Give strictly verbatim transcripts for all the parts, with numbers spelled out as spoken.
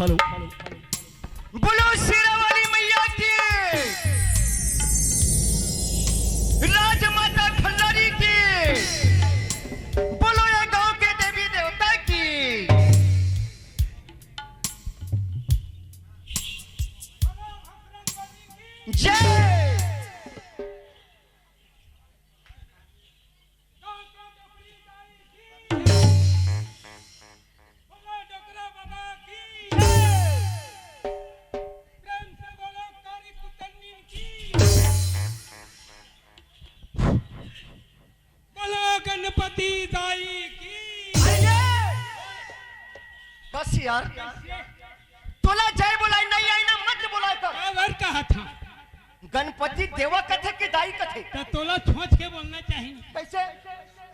Hello. बोलो शेरा वाली मैया की, राजमाता खल्लारी की, बोलो ये गांव के देवी देवता की जय। प्रेम से बोलो, कारी कुतरनी की। बोलो गणपति दाई की। अरे! बस यार, तोला जय बोलाय नहीं आय ना, मत बोलाय कर। काबर कहा था? गणपति देवा कथे के दाई कथे? त तोला सोच के बोलना चाहिए। कैसे?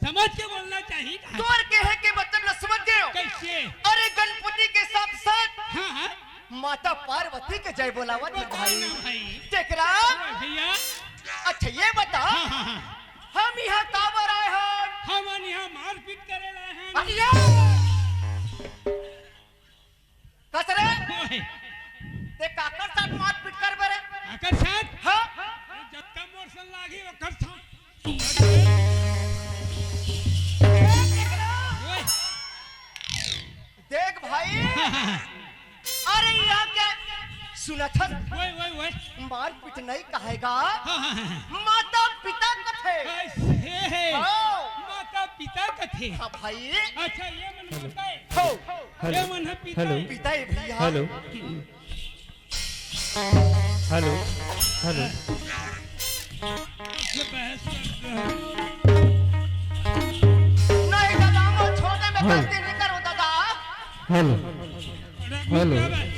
समझ के बोलना चाहिए। तोर कहे के मतलब ल समझ गयो। कैसे? अरे गणपति के साथ साथ हाँ, हाँ। माता पार्वती के जय बोलावत हे बताओ भाई। ना भाई। तेकरा? अरे भैया। अच्छा ये बता, हाँ, हाँ, हाँ। हम यहाँ काबर आए हन? हमन यहाँ मारपीट करे ला आए हन। अरे! कस रे? ओए। ते काकर साथ मारपीट करबे रे? काकर साथ? हाँ? जतका मोर सन लागी ओकर साथ। ओए। देख भाई, अरे यहाँ क्या सुनत हस? ओए, ओए, ओए। मारपीट नहीं कहेगा, हाँ, हाँ, हाँ। माता पिता कथे। ऐसे। हाँ। माता पिता कथे। हाँ भाई। अच्छा, ये मन माता है। हो। ये हेलो। मन है पिता हेलो। है। पिता है भैया। हेलो। हेलो। हेलो। ये बहस करते हैं। नहीं दादा, वो छोटे में हेलो। गलती नहीं करो दादा। हेलो। अरे हेलो। रुक जा भाई।